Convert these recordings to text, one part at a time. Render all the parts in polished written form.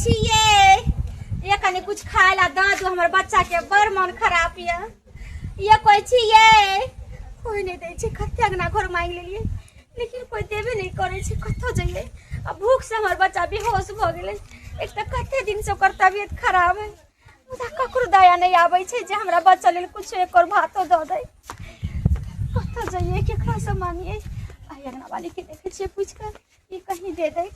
छियै ये कनी कुछ खाय ला दऽ दू हमर बच्चा के बड़ मन खराब यऽ ये कोई छियै कोई नहि दै छै कते अंगना घर मांगि लेलियै लेकिन कोई देबे नहि करै छै कतऽ जइयै आ भूख से हमर बच्चा बेहोश भऽ गेलै एक तऽ कते दिन से ओकर तबियत खराब है मुदा ककरो दया नहि आबै छै जे हमरा बच्चा लेल कुछो एकर भातो दऽ दै कतऽ जइयै केकरा से मांगियै आ अंगना वाली के देखै छियै पूछि कऽ ई कहीं दे दै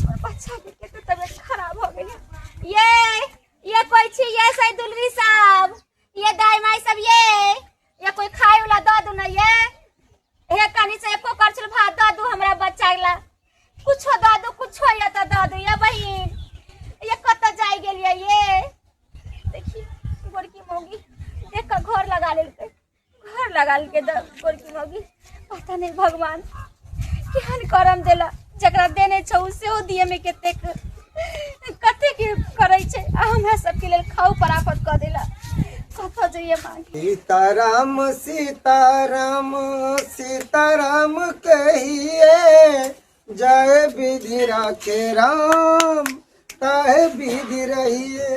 और बच्चा के कते तबियत खराब हो गेलै ये ये कोई छी ये सही दुलरी साहब ये दाई माई सब ये ये कोई खाए वाला दऽ दू ना ये हे कनी से एको करछुल भात दऽ दू हमरा बच्चा ला कुछो दऽ दू कुछो ये तऽ दऽ दू ये बहिन ये कतऽ जाय गेलियै ये देखी गोरकी मौगी देख कऽ घर लगा लेलकै घर लगा लेलकै गोरकी मौगी पता नहि भगवान केहन करम देला जकरा देने छौ सेहो दिए में कतेक कतेक करै छै आ हमरा सबके लेल खाउ पर आफत कऽ देला कतऽ जइए मांगे सीताराम सीताराम सीताराम कहिए जय विधि राखे राम ताहे विधि रहिए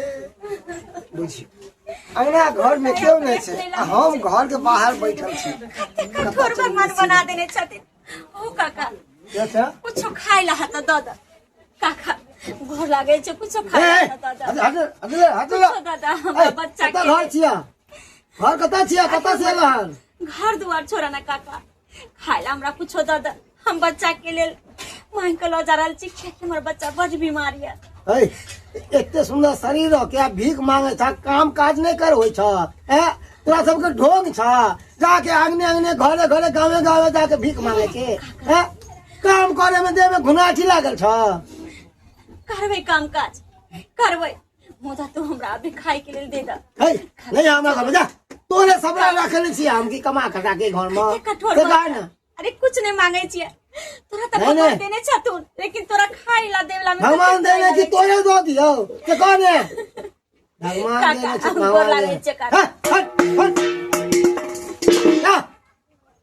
बुझियौ अंगना घर में केओ नहि छै आ हम घर के बाहर बैठल छी कते कठोर भगवान बना देने छथिन ओ काका के छै? कुछो खाय ला तऽ दऽ दऽ काका गोर लागै छै कुछो खाय ए, ला तऽ दऽ दऽ हट हट हट हट कुछो दऽ दऽ हमरा बच्चा कतऽ के घर छिया घर कतऽ छिया कतऽ से एलऽ हन घर दुआर छोड़ा ना काका खाय ला हमरा कुछो दऽ दऽ हम बच्चा के लेल मांगि कऽ लऽ जा रहल छी कियाकि हमर बच्चा बड बीमार यऽ है एते सुंदर शरीर रह के आ भीख मांगे छ काम काज नहीं कर होइ छ ए तोरा सबके ढोंग छ जाके आंगने आंगने घरे घरे गावे गावे जाके भीख मांगे छे ए काम करे में देह में घुनाठी लागल छ करबै काम काज करबै मुदा तू हमरा अभी खाय के लेल दे दऽ है नहीं हमरा घर में जा तोरे सबरा रखले छी हम की कमा खटा के घर में कते कठोर से बात कह ना अरे कुछ नहीं मांगे छियै तोरा तऽ नहीं, भगवान नहीं। देने छथुन लेकिन तोरा खाय ला देवला में भगवान देने की तोरे दो दियो से कह ने भगवान काका, देने छै हम गोर भगवान लागै देने छियै, काका। हट हट हट जा।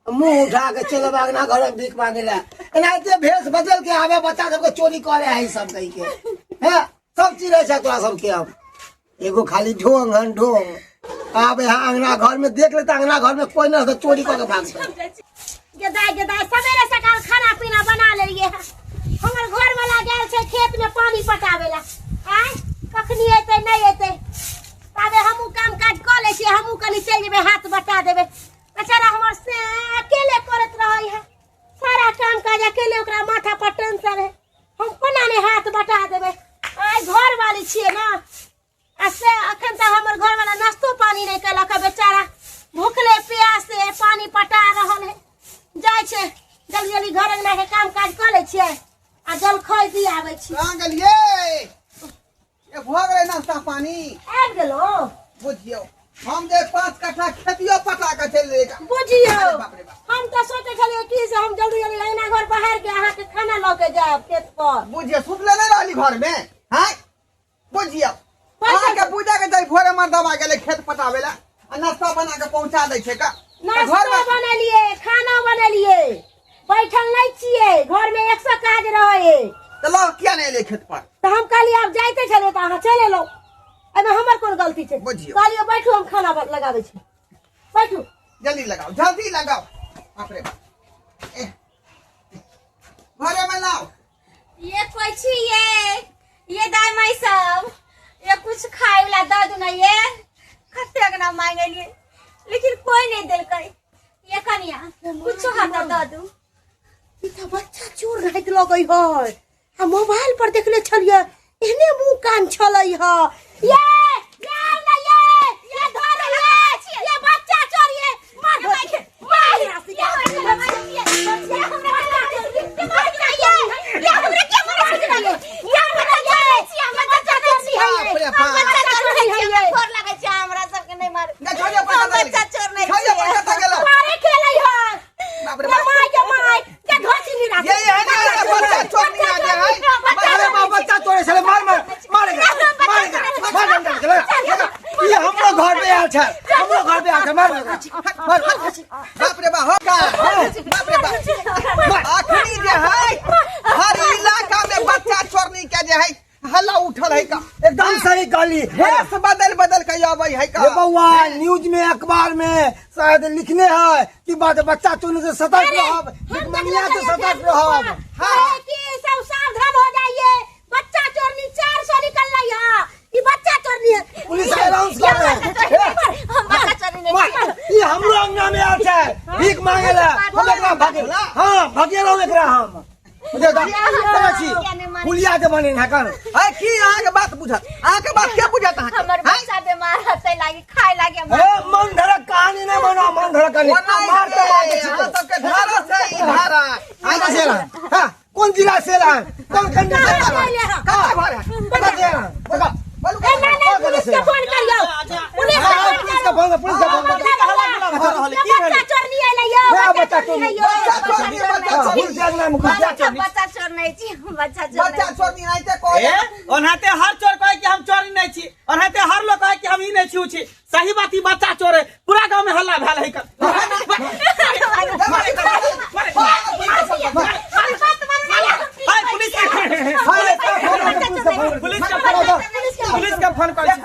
मुंह उठा के चलो अंगना घर में भीख मांगे ला एनाहिते भेष बदल के आवे बच्चा सबके चोरी करे है सब कही के है सब चीज रहे छै तोरा सबके अब एगो खाली ढोंग हन ढोंग आब यहाँ अंगना घर में देख लेता अंगना घर में कोई ना चोरी कऽ के भाग जाए गेदाय गेदाय सवेरे सकाल खाना पीना बना लेलिए है हमर घर वाला गेल छै खेत में पानी पटावे ला आय कखनी एतै नहीं एतै ताबे हमहूँ काम काज कऽ लै छियै हमहूँ कनि चलि जेबै हाथ बटा देबै बेचारा हमर से अकेले करैत रहै है सारा काम काज अकेले ओकरा माथा पर टेंशन है हम कोना नहि हाथ बटा देबै आइ घर वाली छियै ने आ से अखन तक हमर घरवाला नाश्तो पानी नहि केलक है बेचारा भूखले प्यासे पानी पटा रहल है जाइ छै जल्दी जल्दी घर अंगना के काम काज कऽ लै छियै आ जलखै दी आबै छी कहाँ गेलियै ए भऽ गेलै नाश्ता पानी आबि गेलहुँ बुझियौ हम जे 5 कट्ठा खेतियो पटा कऽ चलि एलियै बुझियौ अरे बाप रे बाप। हम तऽ सोचै छलियै कि से हम जल्दी जल्दी अंगना घर बाहर के अहाँके खाना लऽ के जायब खेत पर बुझियौ सुतले नहि रहली घरमे हैं बुझियौ अहाँके पूजा के जाइ भोरे मर्दबा गेलै खेत पटाबै लए आ नाश्ता बना के पहुंचा दै छै का नाश्ता घर में बनेलिए खाना बनेलिए बैठल नहीं छियै घर में एक सौ काज रहे तऽ लऽ किया नहि एलियै खेत पर तऽ हम कहलियै आब जाइते छलियै तऽ अहाँ चलि एलहुँ एहिमे हमर कोन गलती छै बुझियौ। कहलियै बैठू हम खाना लगाबै छी बैठू जल्दी लगाओ जल्दी लगाओ बाप रे बाप एह, घरे में लाओ ये कोई छी ये दाई माई सब ये कुछ खाए वाला दऽ दू ना ये कते अंगना मांगलिए लेकिन कोई नहीं देलकै ये कनिया कुछो हाथ दऽ दू ई तऽ बच्चा चोर राति लगै है आ मोबाइल पर देखले छलियै एहने मुंह कान छलै है ये ये आउ ना ये ये धर ये ये बच्चा चोर ये मार दो मार बाप रे बाप। नहि, छोड़ियौ, पैसा दऽ देली। छोड़ियौ, पैसा दऽ गेलौ। बाप रे बाप। ये ये है ना, ये बच्चा चोर नहीं आ गया है। अरे बाप बच्चा तोरे छले मार मार मार एकरा, मार एकरा, मार डंडा के, लगा, लगा। ई हमरो घर पे आयल छै हमरो घर पे आयल छै मार एकरा, मार बाप रे बाप हो का बाप रे बाप आखिरी जे है हर इलाका में बच्चा चोरनी जे है हल्ला उठल है का। एकदम सही कहली। भेष बदल बदल के अबै है का। हे बउआ, न्यूज में अखबार में शायद लिखने है कि बात बच्चा चोरी से सतर्क रहब, भिखमंगिया से सतर्क रहब। हाँ कि सब सावधान हो जाइए, बच्चा चोरनी 400 निकल रही है, ये बच्चा चोरनी है। पुलिस अनाउंस कर रहे हैं। हम बच्चा चोरी नहीं वाह, ये हमरो अंगना में आयल छै भीख मांगे ला, हम एकरा भगे, हाँ भगेलहुँ एकरा हम। बुझलियै तऽ? देखै छी पुलिया के बनेने है कन। है की अहाँके बात बुझत? अहाँके बात के बुझत अहाँके? हमर बच्चा बीमार हते लागी खाए लागी। हे, मन धरक कहानी नहीं बनाओ, मन धरक कहानी। मार के मार के अहाँ सबके धारा छै ई धारा। कहाँ से एला? हाँ, कोन जिला से एला? कोन खंड से एला? कहाँ घर है? कहाँ से एला? बता। बोलू। ए, नहीं नहीं, पुलिस के फोन करियो, पुलिस के हाँ, फोन पुलिस के फोन, पुलिस के फोन। करियो। बच्चा चोरनी आइलै यौ। बच्चा बच्चा चोरनी। चोरनी है यौ। बच्चा चोरनी, बच्चा हाँ, चोरनी। पुलिस के अंगना में घुस जा। बच्चा बच्चा चोर नहीं छी, बच्चा चोर बच्चा नहीं। चोरनी आइते कह। ए, ओनाहिते हर चोर कहे कि हम चोरी नहीं छी, ओनाहिते हर लोग कहे कि हम ई नहीं छी उ छी। सही बात, ई बच्चा चोर है, पूरा गांव में हल्ला भेल है। हाय, पुलिस के हाँ, एक फोन कर, पुलिस के फोन कर। पुलिस के फोन कर, पुलिस के फोन कर छी।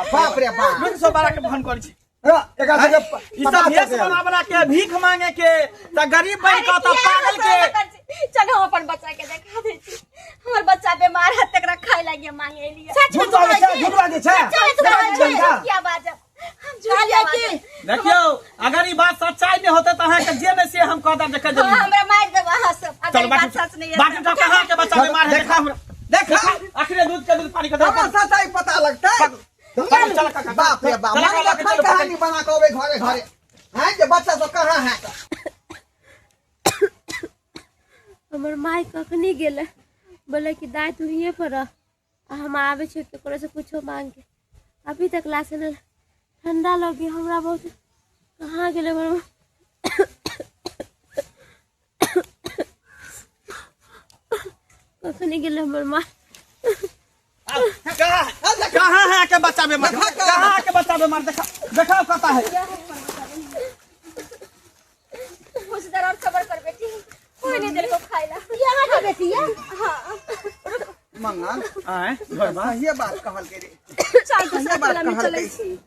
बाप रे बाप। 112 के फोन कर छी। हाँ, एकरा सबके ई पता सब भेष चलतै। बना बना के भीख मांगे के त गरीब बन के त पागल के। चलो, हम अपन बच्चा के देखा दै छी। हमर बच्चा बीमार है, तकरा खाए लागी मांगे लिए। सच में झूठ बाजै छै, झूठ बाजै छै। झूठ किया बाजब हम? झूठ किया बाजब? देखियो, अगर ई बात सच्चाई नहीं होते त अहाँ के जे नहीं से हम कह देब जे हाँ, हमरा मार देब अहाँ सब अगर चलो ई बात बाटू सच नहीं है। बाटू तो कहाँ के बच्चा बीमार है? देखा हमरा, देखा। अखने दूध के दूध पानी के हमरा सच्चाई पता लगतै। चल चल काका। बाप रे बाप। चल, मन चल, लखन चल, कहानी बना के अबै घरे घरे हैं जे बच्चा सब कहाँ है। हमर माय कखनी गेलै, बोले कि दाय तू हियें पर रह आ हम आबै छियै ककरोसँ कुछो मांगके। अभी तक लासे नहि। ठंडा लग हमरा बहुत। कहाँ गेलै हमर माय? कखनी गेलै हमर माय? कहाँ कहाँ है के बच्चा बीमार? कहाँ के बच्चा बीमार? देखा, देखा कता है। कुछ देर और सबर कर बेटी, कोई नहीं दिल को खाइला। यहाँ के बेटी है। हाँ। मंगल आए घर बा। सही बात कहल के रे। चल, दूसरा बात टोला में कहल चलै गई। छी।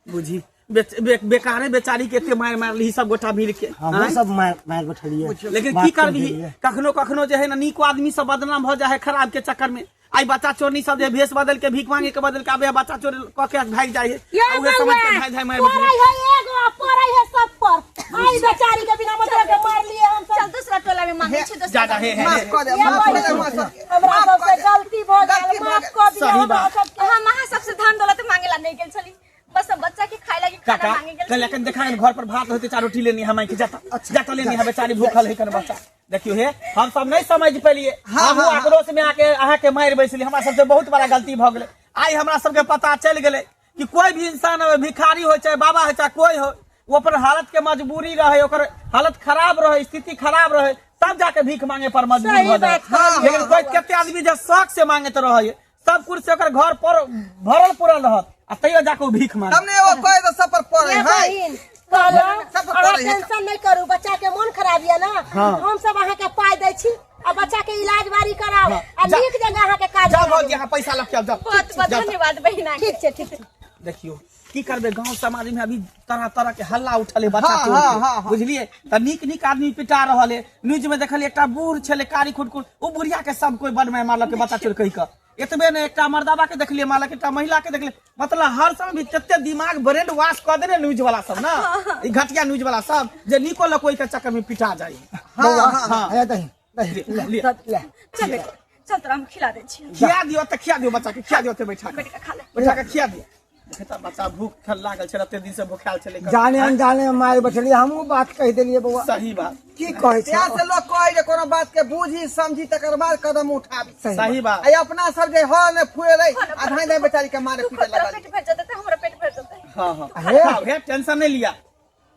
बुझी बेकारे बेचारी के एते मार मारली सब गोटा मिल के। हमहूँ सब मार मार बैठलियै। लेकिन बात की करबी, करियै। कखनो कखनो जे है ना नीको आदमी सब बदनाम भऽ जाइ है खराब के चक्कर में। आई बच्चा चोरनी सब जे भेष बदल के भीख मांगे के बदल के आबे है, बच्चा चोर कऽ के भागि जाइ है। ये आ उहे समझ के भागि भागि मारि पड़ै है एगो आ पड़ै है सब पर। आई बेचारी के बिना मतलब के मार लिए हम सब। चल, दूसरा टोला में मांगे छी। जा दूसरा जा हे हे माफ हे। कऽ दे, माफ कऽ दे माँ सबके। हमरा माफ सबसे कऽ दे। गलती भऽ गेल, गलती भऽ माफ गेल। कऽ दियौ सही हमरा बात। सबके। हम अहाँ सबसे धन दौलत मांगे ला नहीं गेल छली, बस हम बच्चा के खाए लागी खाना काका मांगे गेल कल छली। अखन देखा घर पर भात होते, चार रोटी लेनी हम के जाता जाता लेनी है, बेचारी भूखल है कन बच्चा। देखियो हे, हम सब नहीं समझ पेलिए। हाँ, हम हाँ, आक्रोश में आके अहाँ के मारि बैसली, हमरा सबसे बहुत बड़ा गलती भऽ गेलै। आइ हमरा सबके पता चलि गेलै कि कोई भी इंसान हो, भिखारी हो चाहे बाबा हो चाहे कोई हो, वो अपन हालत के मजबूरी रहे, ओकर हालत खराब रहे, स्थिति खराब रहे, तब जाके भीख मांगे पर मजबूर सही भऽ जाए। बात कहलियै। लेकिन कोई कते आदमी जे शौक से मांगैत रहे, सब कुछ से ओकर घर पर भरल पुरल रहत आ तैयो जाके ओ भीख मांगे। तब ने एगो कह दे सब पर पड़े ये है। बहिन कहलहुँ, सब पर अहाँ पड़ै है। टेंशन नहीं करू, बच्चा के मोन खराब यऽ ना, हम सब अहाँ के पाइ दै छी आ बच्चा के इलाज बारी कराउ आ जा। नीक जगह अहाँ के काज जाओ कराउ। भौजी, अहाँ पैसा लऽ के आउ, जाओ। बहुत बहुत धन्यवाद बहिना के। ठीक छै, ठीक छै। देखियो की करबे, गांव समाज में अभी तरह तरह के हल्ला उठल है बच्चा चोर हाँ, के। हाँ, हाँ। बुझलिए त नीक नीक आदमी पिटा रहल है। न्यूज में देखलिए एकटा बूढ़ छले कारी खुटकुर, ओ बुढ़िया के सब कोई बड मार मारलक बच्चा चोर कहि के। एतबे ने, एकटा मर्दाबा के देखलिए मारलक, एकटा महिला के देखलिए। मतलब हर समय भी तते दिमाग ब्रेन वॉश कऽ देने न्यूज वाला सब ना, ई घटिया न्यूज वाला सब जे नीको लोग ओहि के चक्कर में पिटा जाए। बौआ, हाँ। हे दही दही। ले, ले। ले। चल बेटी, चल, तोरा हम खिला दै छी। खिया दियो त खिया दियो, बच्चा के खिया दियो, ओते बैठा के। बैठ के खा ले। बैठा के खिया दियो। देखे त बच्चा भूख खेल लागल छै, एते दिन से भूखायल छलै। जाने अनजाने में मारि बैठलियै, हमहूँ बात कहि देलियै बौआ। सही बात। की कहै छै तें से लोग कहै जे कोनो बात के बूझी समझी तकर बाद कदम उठाबी। सही बात। आई अपना सब जे हर ने फुएलै आ धाई धाई बेचारी के मारे तू पीटे खुद तोरा लगल। पेट भर जेतै तऽ हमरो पेट भर जेतै। हाँ। हे। खाओ, हे टेंशन नहीं लिया।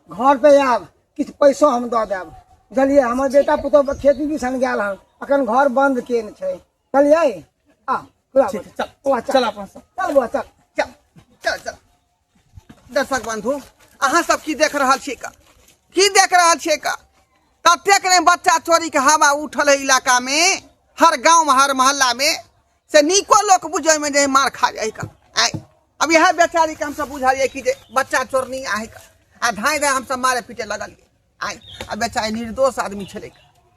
घर पे आयब, किछु पैसो हम दऽ देब, बुझलियै? हमर बेटा पुतोह खेती दिसन गेल हन, अखन घर बंद केने छै। चलियै आ खुला। ठीक है, चल। बौआ, चल। चल अपन सब। चल बौआ, चल। चल चल चल। दर्शक बंधु, अहाँ सब की देख रहल छियै का? की देख रहल छियै का? ततेक ने बच्चा चोरी के हवा उठल है इलाका में। हर गाँवमे हर मोहल्लामे से नीको लोक बुझैमे जे मार खा जाइ का आँय अब इएह बेचारीके हमसब बुझलियै कि जे बच्चा चोरनी आहे का आ धाँइ धाँइ हमसब मारे पीटे लगलियै आँय आ बेचारी निर्दोष आदमी छलै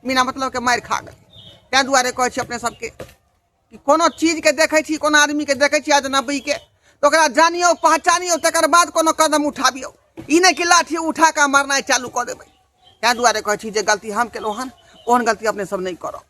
बिना मतलबके मारि खा गेलै। ताहि दुआरे कहै छी अपने सबके कि कोनो चीजके देखै छी, कोनो आदमीके देखै छी अजनबीके, तऽ ओकरा जानियौ पहचानियौ, तकर बाद कोनो कदम उठाबियौ। ई नहि कि लाठी उठा कऽ मारनाइ चालू कऽ देबै। ताहि दुआरे कहै छी जे गलती हम केलहुँ हन ओहन गलती अपने सब नहि करब।